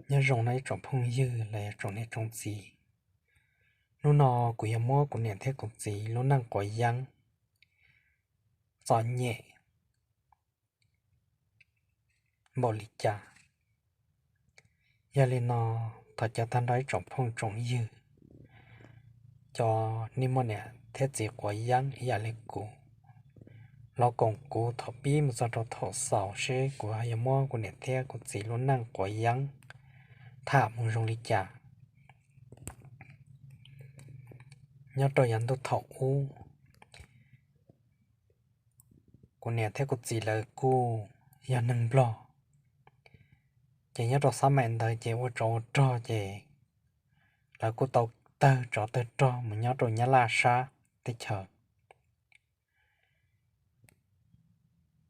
Nyob zoo no ib tsoom phooj ywg los yog tsoom niam tsoom txiv, hnub no kuv yog muab kuv niam thiab kuv txiv lub neej quav yeeb txom nyem npaum li cas. Yog li no, thov caw tag nrho ib tsoom phooj tsoom ywg, cov niaj muaj niam thiab txiv quav yeeb ib yam li kuv, los koom kuv thaum pib mus txog rau thaum xaus seb kuv yog muab kuv niam thiab kuv txiv lub neej quav yeeb tham mus zoo li cas. Nyob rau yav ntuj thaum ub, kuv niam thiab kuv txiv lawv kuj yog neeg Nplog, ces nyob rau xab maim ntawd ces ua tsov ua rog ces lawv kuj tau tawg tsov tawg rog mus nyob rau Nyab Laj sab teb chaws.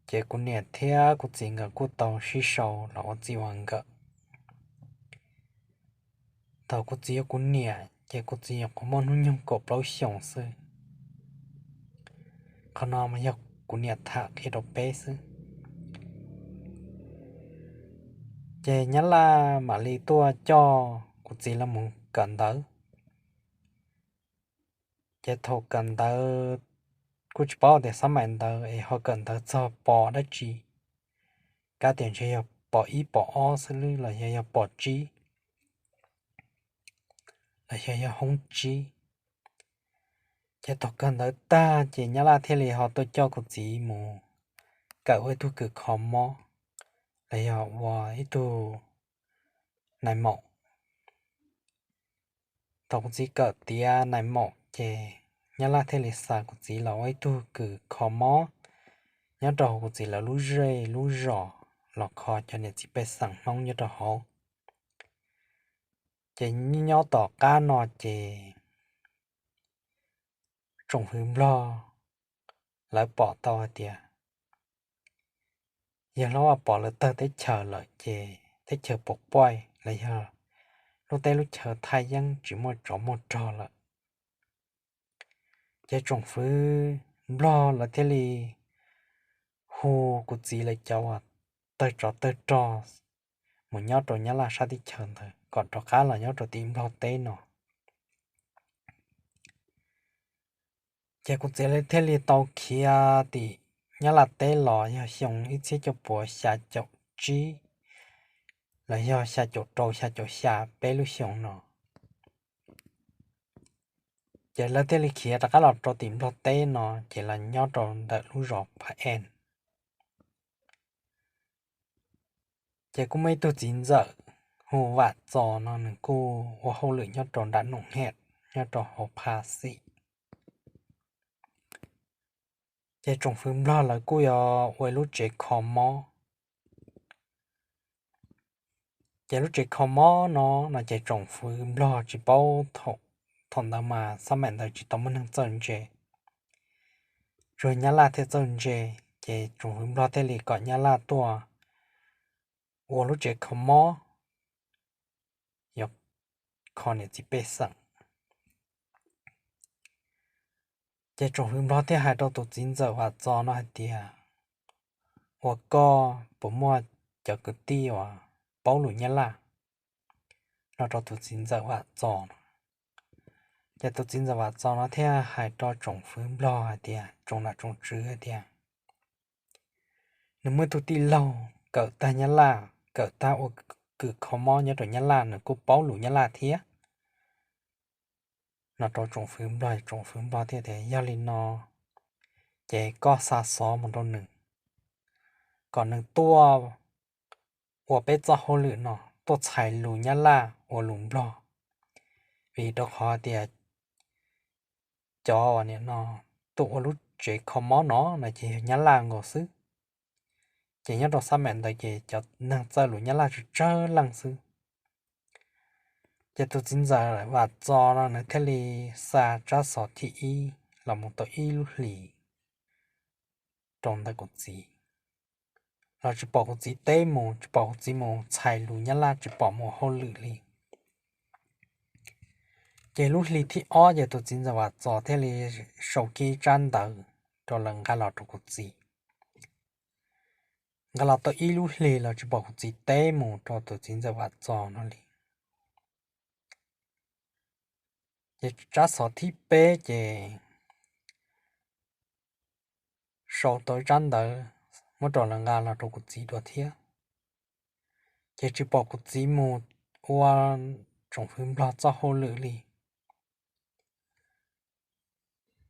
Ces kuv niam thiab kuv txiv nkawd kuj tau sib sau los ua txij ua nkawm. Thaum kuv txiv yog kuv niam ces kuv txiv nyuam qhuav muaj hnub nyoog kaum plaub xyoos xwb. Qhov no mas yog kuv niam tham qhia rau peb xwb. Ces Nyab Laj mam li tuaj coj kuv txiv los mus kawm ntawv. Ces thaum kawm ntawv kuj tsis paub tias xab maim ntawd es ho kawm ntawv txog pos dab tsi, kab tias ntshe yog pos ib pos ob xwb los yog yog pos tsib los yog yog hoob tsib. Ces thaum kawg ntawd tag ces Nyab Laj thiaj li ho tuaj coj kuv txiv mus kawm ua ib tug kws kho mob los yog ua ib tug nais maum. Thaum kuv txiv kawm tiav nais maum ces Nyab Laj thiaj li xa kuv txiv los ua ib tug kws kho mob nyob rau hauv kuv txiv lawv lub zej lub zos los kho cov niam txiv pej xeem Hmoob nyob rau hauv. Ces nyob tom qab no ces tsoom fwv Nplog lawv pom tau hais tias yawg hlob Vaj Pov lawv tawg teb chaws lawm ces teb chaws puas puaj los yog lub teb lub chaw thaj yeeb tsis muaj tsov muaj rog lawm. Ces tsoom fwv Nplog lawv thiaj li hu kuv txiv lawv cov uas tawg tsov tawg rog mus nyob rau Nyab Laj sab teb chaws ntawd kom rov qab los nyob rau tim Nplog teb no. Ces kuv txiv lawv thiaj li tau khiav tim Nyab Laj teb los yog xyoo ib txhiab cuaj puas xya caum tsib los yog xya caum rau xya caum xya peb lub xyoo no. Ces lawv thiaj li khiav rov qab los rau tim Nplog teb no ces los nyob rau ntawm lub zos Pha En. Ces kuj muaj ib tug txiv ntxawm hu Vam Txos no nws kuj ua hauj lwm nyob rau nram Noom Hem nyob rau hauv Pha Xim. Ces tsoom fwv Nplog lawv kuj yuav ua ib lub tsev kho mob. Ces lub tsev kho mob no no ces tsoom fwv Nplog tsis paub, thaum ntawd mas xab maim ntawd tsis tau muaj neeg txawj ntse, tsuas Nyab Laj thiaj txawj ntse. Ces tsoom fwv Nplog thiaj li kom Nyab Laj tuaj ua lub tsev kho mob yuav kho niam txiv pej xeem. Ces tsoom fwv Nplog thiaj hais rau tus txiv ntxawm Vam Txos no hais tias, ua koj puas muaj cov kwv tij uas paub lus Nyab Laj no rau tus txiv ntxawm Vam Txos no. Ces tus txiv ntxawm Vam Txos no thiaj hais rau tsoom fwv Nplog hais tias, tsoom nam tsoom tswv hais tias, nws muaj ib tug tij laug kawm tag Nyab Laj, kawm tag ua kws kho mob nyob rau Nyab Laj, nws kuj paub lus Nyab Laj thiab no rau tsoom fwv Nplog. Tsoom fwv Nplog thiaj tias, yog li no ces koj xa xov mus rau nws kom nws tuaj ua peb txoj hauj lwm no, tuaj txhais lus Nyab Laj ua lus Nplog, vim rau qhov tias cov uas nim no tuaj ua lub tsev kho mob no no ces yog Nyab Laj nkaus xwb. Ces nyob rau xab maim ntawd ces cov neeg txawj lus Nyab Laj tsawg tsawg leej xwb. Ces tus txiv ntxawm Vam Txos no nws thiaj li xa tsab xov thib ib los mus tau ib lub hlis rau ntawm kuv txiv, los tsis pom kuv txiv teb mus, tsis pom kuv txiv mus txhais lus Nyab Laj, tsis pom mus hauj lwm li. Ces lub hli thib ob ces tus txiv ntxawm Vam Txos thiaj li sau kiag ib tsab ntawv rau lawv nqa los rau kuv txiv. nqa los tau ib lub hlis los tsis pom kuv txiv teb mus rau tus txiv ntxawm Vam Txos no li. Ces tsab xov thib peb ces sau tau ib tsab ntawv muab rau lawv nqa los rau kuv txiv dua thiab. Ces tsis pom kuv txiv mus ua tsoom fwv Nplog txoj hauj lwm li.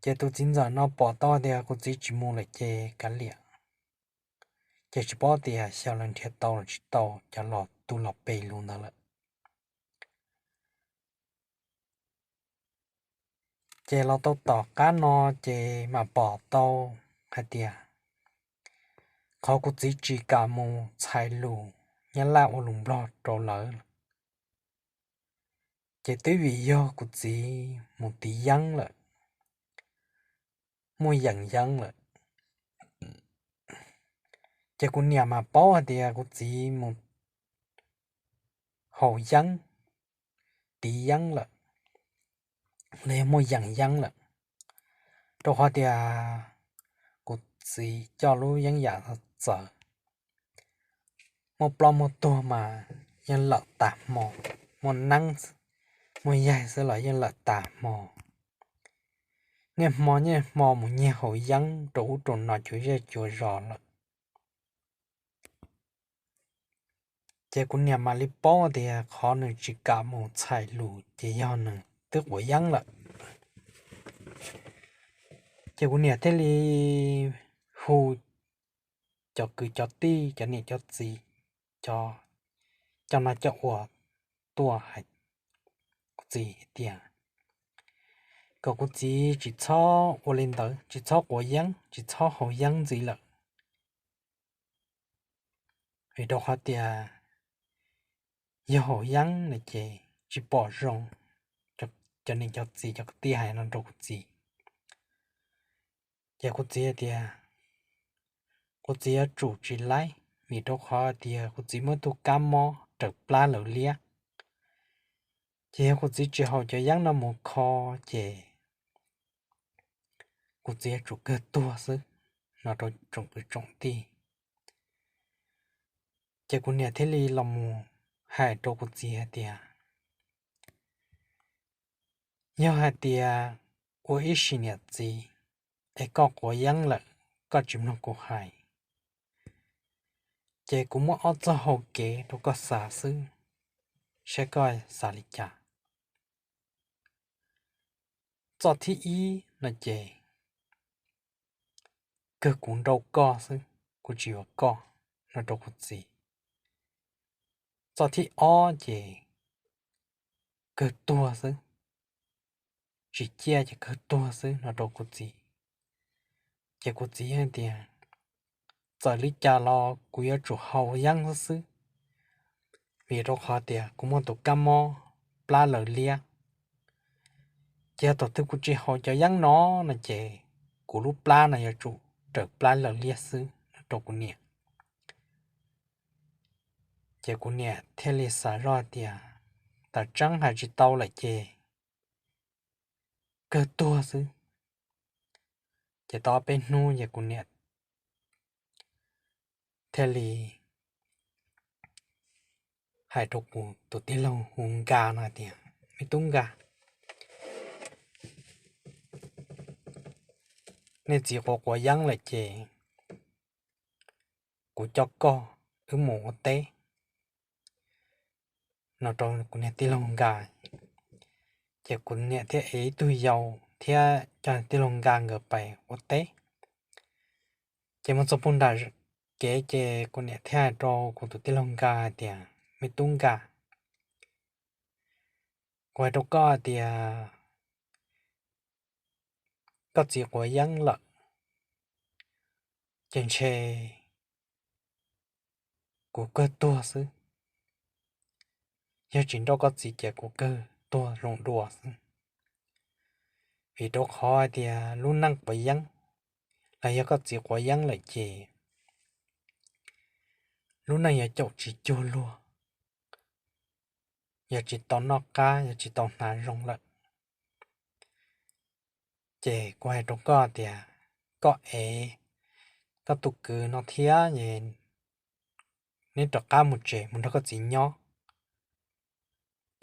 Ces tus txiv ntxawm no pom tau tias kuv txiv tsis mus lawm ces kav liam, ces tsis paub tias xyov lawv nrhiav tau los tsis tau cov los tu los pes lus ntawd lawm. Ces los tau tom qab no ces mam pom tau hais tias qhov kuv txiv tsis kam mus txhais lus Nyab Laj ua lus Nplog rau lawv, ces twb vim yog kuv txiv mus tiv yeeb lawm, muaj yeem yeeb lawm. Ces kuv niam mas paub hais tias kuv txiv mus haus yeeb, tiv yeeb lawm, los yog muaj yeem yeeb lawm, rau qhov tias kuv txiv coj lub yeeb yam txawv, muaj ploj muaj tuag mas yeej lawm tas hmo, muaj neeb muaj yaig xwb los yeej lawm tas hmo. Niaj hmo niaj hmo mus nyiag haus yeeb rau ub rau no cuag zej cuag zos lawm. Ces kuv niam mam li paub tias qhov nws tsis kam mus txhais lus ces yog nws twb quav yeeb lawm. Ces kuv niam thiaj li hu cov kwv cov tij, cov niam cov txiv, cov, cov no cov uas tuaj hais kuv txiv tias kom kuv txiv tsis txhob ua li ntawd, tsis txhob quav yeeb, tsis txhob haus yeeb ntxiv lawm. Vim rau qhov tias yog haus yeeb no ces tsis pom zoo, cov niam cov txiv cov kwv tij hais no rau kuv txiv. Ces kuv txiv tias kuv txiv yuav tsum tsis laib, vim rau qhov tias kuv txiv muaj ib tug kab mob raws plab lawv liab. Ces yog kuv txiv tsis haus cov yeeb no mus kho ces kuv txiv yuav tsum kawg tuag xwb no rau tsoom kwv tsoom tij. Ces kuv niam thiaj li los mus hais rau kuv txiv hais tias, yog hais tias ua ib sim niam txiv es koj quav yeeb lawm, koj tsis mloog kuv hais, ces kuv muab ob txoj hau kev rau koj xav xwb, saib koj xav li cas. Txoj thib ib no ces kawg kuv nrauj koj xwb, kuv tsis yuav koj no rau kuv txiv. Txoj thib ob ces kawg tuag xwb, tsis ciaj ces kawg tuag xwb no rau kuv txiv. Ces kuv txiv yeej tias, txawm li cas los kuv yuav tsum haus yeeb xwb xwb, vim rau qhov tias kuv muaj tus kab mob plab lawv liab. Ces yog thaum twg kuv tsis haus cov yeeb no no ces kuv lub plab no yuav tsum raws plab lawv liab xwb no rau kuv niam. Ces kuv niam thiaj li xav zoj tias, tam tseeb hais tsis tau lawm ces kawg tuag xwb. Ces tau ob peb hnub ces kuv niam thiaj li hais rau kuv tus tij laug hu Nkaj no tias, me tub Nkaj, nej txiv quav quav yeeb lawm ces kuv coj koj wb mus ua teb no rau kuv niag tij laug Nkaj. Ces kuv niam thiaj ev ib tug yau thiab coj tij laug Nkaj nkawd pais ua teb. Ces mus txog puag nram kev ces kuv niam thiaj hais rau kuv tus tij laug Nkaj hais tias, me tub Nkaj, kuv hais rau koj hais tias koj txiv quav yeeb lawm ces ntshe kuv kawg tuag xwb. Yog tsis nrauj koj txiv ces kuv kawg tuag zoo dua xwb. Vim rau qhov hais tias lub neej quav yeeb los yog koj txiv quav yeeb lawm ces lub neej yuav caum tsis cuag luag, yog tsis tau noj qab, yog tsis tau hnav zoo lawm. Ces kuv hais rau koj tias koj ev koj tus kwv no thiab es neb rov qab mus tsev mus nrog koj txiv nyob.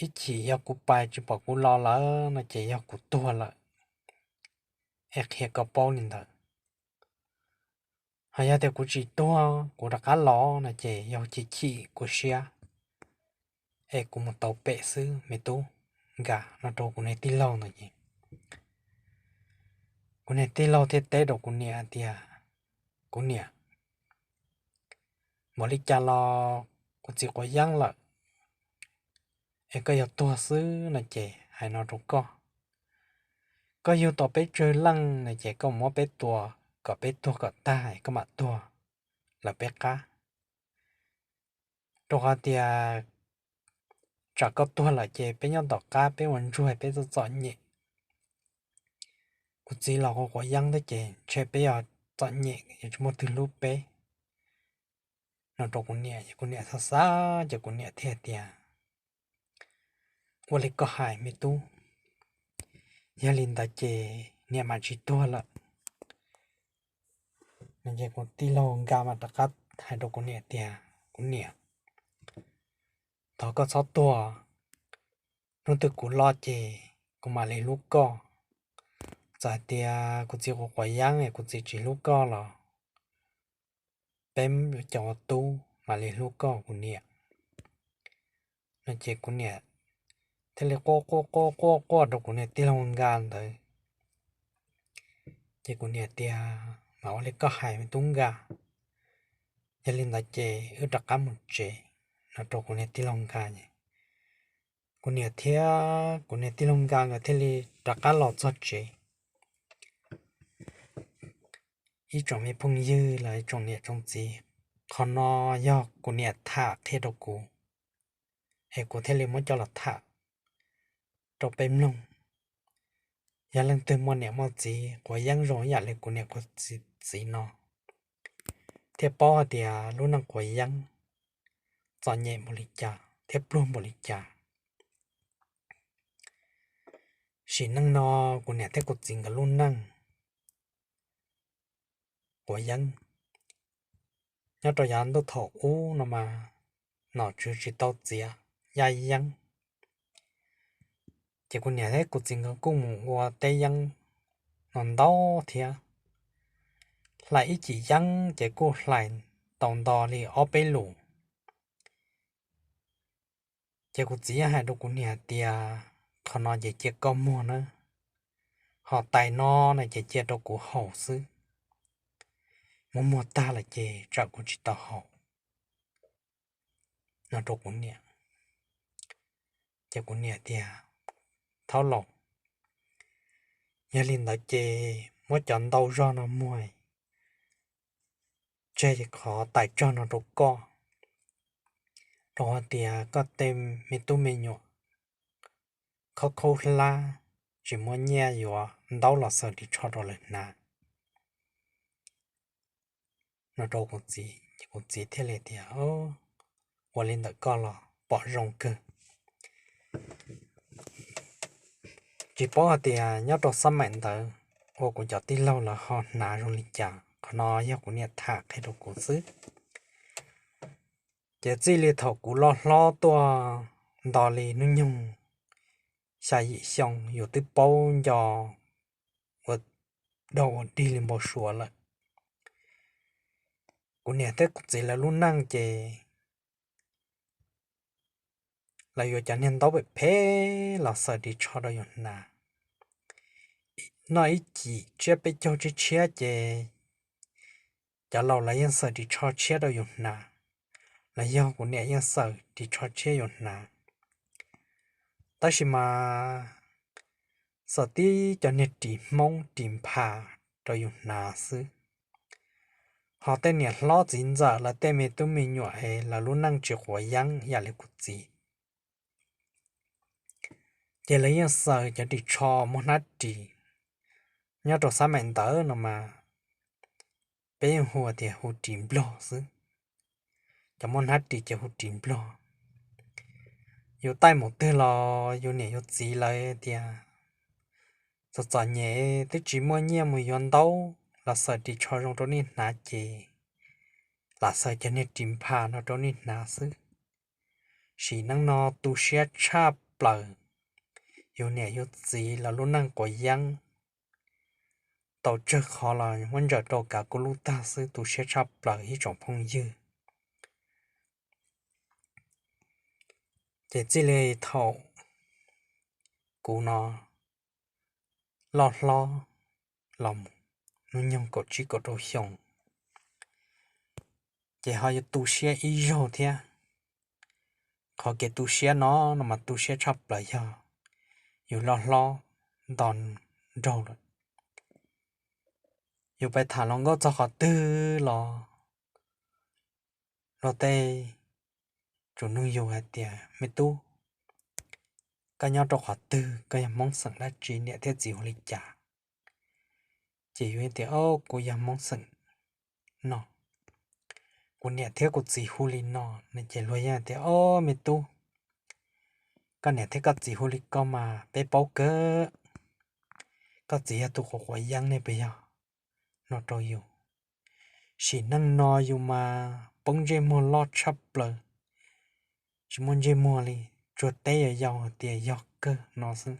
Ib chim yog kuv pais tsis pom kuv los lawm no ces yog kuv tuag lawm, es qhia koj paub li ntawd. Ho yog tias kuv tsis tuag kuv rov qab los no ces yog chim chim kuv siab, es kuv mus tau pem xwb me tub Nkaj, no rau kuv niag tij laug ntawd ces kuv niag tij laug thiaj teb rau kuv niam tias, kuv niam, npaum li cas los kuv txiv quav yeeb lawm, es koj yog tuag xwb no ces hais no rau koj, koj yug tau peb tsawg leej no ces koj muab peb tua kom peb tuag kom tag es koj mam tuag lawv peb qab. Rau qhov tias tsam koj tuag lawm ces peb nyob tom qab peb ua ntsuag peb txom txom nyem. Kuv txiv los quav quav yeeb thiab ces ntshe peb yuav txom nyem yuav tsis muaj twg hlub peb, no rau kuv niam. Kuv niam xav xav ces kuv niam thiaj tias, ua li koj hais me tub, yog li ntawd ces niam mam tsis tuag lawm. Ces kuv tij laug Nkaj mas rov qab hais rau kuv niam tias, kuv niam, thov koj txhob tuag, hnub twg kuv los ces kuv mam li hlub koj. Txawm hais tias kuv txiv quav quav yeeb es kuv txiv tsis hlub koj los peb cov ua tub mam li hlub koj kuv niam. No ces kuv niam thiaj li quaj quaj quaj quaj quaj rau kuv niag tij laug Nkaj ntawd. Ces kuv niam tias, mas ua li koj hais me tub Nkaj, yog li ntawd ces wb rov qab mus tsev, no rau kuv niag tij laug Nkaj. Kuv niam thiab kuv niag tij laug Nkaj nkawd thiaj li rov qab los txog tsev. Ib tsoom me phooj ywg los ib tsoom niam tsoom txiv, qhov no yog kuv niam tham qhia rau kuv, es kuv thiaj li muab coj los tham rau peb mloog. Yog leej twg muaj niam muaj txiv quav yeeb zoo ib yam li kuv niam kuv txiv no, thiaj paub hais tias lub neej quav yeeb txom nyem npaum li cas thiab pluag npaum li cas. Sim neej no kuv niam thiab kuv txiv nkawd lub neej quav yeeb. Nyob rau yav ntuj thaum ub no mas nom tswv tsis tau txiav yaj yeeb, ces kuv niam thiab kuv txiv nkawd kuj mus ua teb yeeb no ntau thiab. Hlais ib cim yeeb ces kuj hlais tau nto li ob peb lus. Ces kuv txiv yeej hais rau kuv niam tias, qhov no ces cia koj muag na, ho tais no na ces cia rau kuv haus xwb, muab muag tag lawm ces tsam kuv tsis tau haus, no rau kuv niam. Ces kuv niam tias, thaub laus, yog li ntawd ces muab cov ntau zog no muag, tseg qhov tais tsog no rau koj, rau qhov tias koj tej me tub me nyuam khaub khaub hlab, tsis muaj nyiaj yuav ntaub los xaws ris tsho rau lawv hnav, no rau kuv txiv. Ces kuv txiv thiaj li tias, ua li ntawm koj los pom zoo kawg. Tsis paub hais tias nyob rau xab maim ntawd ua kuv cov tij laug lawv ho hnav zoo li cas, qhov no yog kuv niam tham qhia rau kuv xwb. Ces txij li thaum kuv loj hlob tuaj nto li hnub nyoog xya yim xyoo yus twb paub nco ua dog ua dig li npau suav lawm. Kuv niam thiab kuv txiv lawv lub neej ces lawv yuav cov niag ntaub phem phem los xaws ris tsho rau yus hnav. Noj ib cim tsiab peb caug tshiab tshiab ces cov laus lawv yeej xaws ris tsho tshiab rau yus hnav, los yog kuv niam yeej xaws ris tsho tshiab yus hnav. Tab sis mas xaws tib cov niag ris hmoob ris npha rau yus hnav xwb. Ho tej niam hlob txiv ntxawm lawv tej me tub me nyuam es lawv lub neej tsis quav yeeb yam li kuv txiv, ces lawv yeej xaws cov ris tsho muaj hnab ris. Nyob rau xab maim ntawd no mas peb yeej hu tias hu ris nplog xwb. Cov muaj hnab ris ces hu ris nplog. Yus taij mus twg los yus niam yus txiv lawv tias, txom txom nyem twb tsis muaj nyiaj mus yuav ntaub los xaws ris tsho zoo rau nej hnav ces lam xaws cov niag ris npha no rau nej hnav xwb. Sim neej no tu siab tshaj plaws, yus niam yus txiv lawv lub neej quav yeeb tau tsawg qhov los muab ntsaws rau kav kuv lub tag xwb, tu siab tshaj plaws ib tsoom phooj ywg. Ces txij li thaum kuv no loj hlob los mus hnub nyoog kaum tsib kaum rau xyoo, ces ho yuav tu siab ib zaug thiab. Qhov kev tu siab no no mas tu siab tshaj plaws yog yus loj hlob nto nraug lawm, yus pais tham hluas nkauj txog qhov twg los luag tej tsuas nug yus hais tias, me tub, koj nyob rau qhov twg, koj yog Hmoob xeem dab tsi, niam thiab txiv hu li cas? Ces yus tias, o, kuv yog Hmoob xeem no, kuv niam thiab kuv txiv hu li no. Ces luag yeej tias, o, me tub, koj niam thiab koj txiv hu li ko mas peb paub kawg, koj txiv yog tus quav quav yeeb ne puas yog? No rau yus. Sim neej no yus mas poob ntsej muag loj tshaj plaws, tsis muaj ntsej muag li, tsuas teb yus yau hais tias yog kawg no xwb.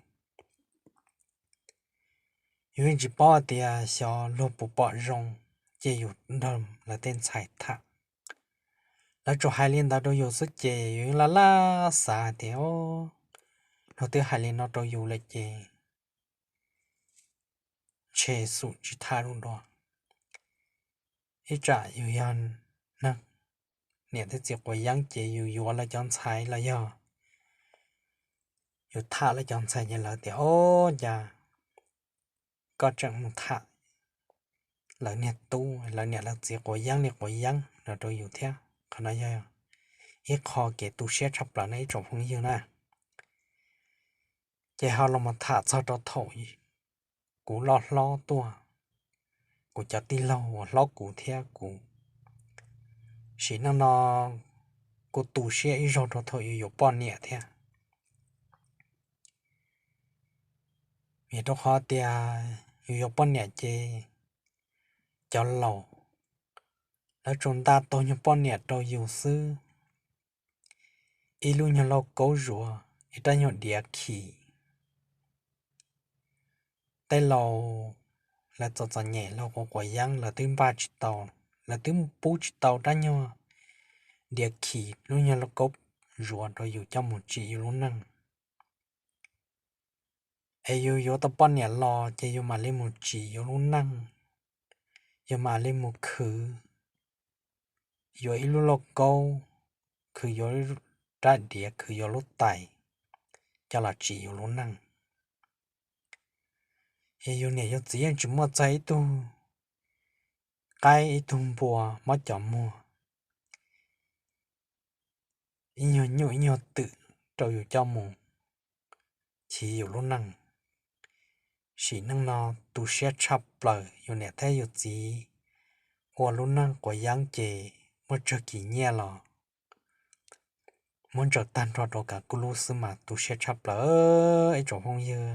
Yus yeej tsis paub hais tias xyov luag puas pom zoo, ces yus nrog lawv tej ntxhais tham, lawv tsuas hais li ntawd rau yus xwb ces yus yeej laj laj xav hais tias, o, luag twb hais li no rau yus lawm ces ntshe xum tsis tham lus dua. Ib tsam yus yog neeg niam thiab txiv quav yeeb ces yus yuav lawv cov ntxhais los yog yus tham lawv cov ntxhais ces lawv tias, o, cas koj tseem mus tham lawv niag tub, lawv niam lawv txiv quav yeeb li quav yeeb no rau yus thiab. Qhov no yog ib qho kev tu siab tshaj plaws no ib tsoom phooj ywg na. Ces ho los mus tham txog rau thaum kuv loj hlob tuaj, kuv cov tij laug uas hlob kuv thiab kuv, sim neej no kuj tu siab ib zaug rau thaum yus yuav poj niam thiab. Vim rau qhov tias yus yuav poj niam ces cov laus lawv tsuas nta tau nyuag poj niam rau yus xwb, ib lub nyuag lauj kaub zuav, ib rab nyuag diav khi. Tej laus lawv txom txom nyem, laus quav quav yeeb, lawv twb npaj tsis tau, lawv twb pub tsis tau rab nyuag diav khi, lub nyuag lauj kaub zuav rau yus coj mus tsim yus lub neej. Es yus yuav tau poj niam los ces yus mam li mus tsim yus lub neej, yus mam li mus khwv, yuav ib lub lauj kaub, khwv yuav rab diav, khwv yuav lub tais, coj los tsim yus lub neej. Es yus niam yus txiv yeej tsis muaj txog ib tug qaib ib tug npua mob cov muag, ib nyuag nyuj ib nyuag twm rau yus coj mus chiv yus lub neej. Sim neej no tu siab tshaj plaws, yus niam thiab yus txiv ua lub neej quav yeeb ces muaj tsawg kis nyiaj los muab ntsaws tag nrho rau kav kuj lub xwb mas tu siab tshaj plaws ib tsoom phooj ywg.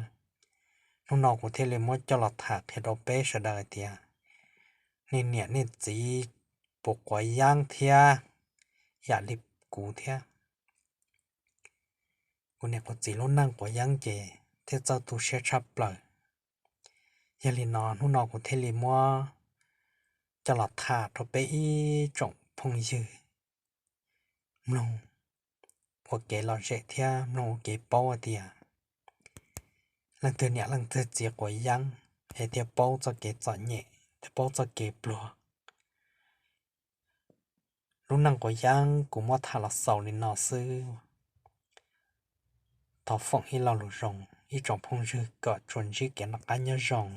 Hnub no kuv thiaj li muab coj los tham qhia rau peb sawv daws hais tias nej niam nej txiv puas quav yeeb thiab yam li kuv thiab. Kuv niam kuv txiv lub neej quav yeeb ces thiaj txawj tu siab tshaj plaws. Yog li no hnub no kuv thiaj li muab coj los tham rau peb ib tsoom phooj ywg mloog ua kev lom zem thiab mloog ua kev paub tias leej twg niam leej twg txiv quav yeeb es thiaj paub txoj kev txom nyem, thiaj paub txoj kev pluag. Lub neej quav yeeb kuv muab tham los xaus li no xwb. Thov foom ib lo lus zoo ib tsoom phooj ywg kom tsuas ntsib kev noj qab nyob zoo.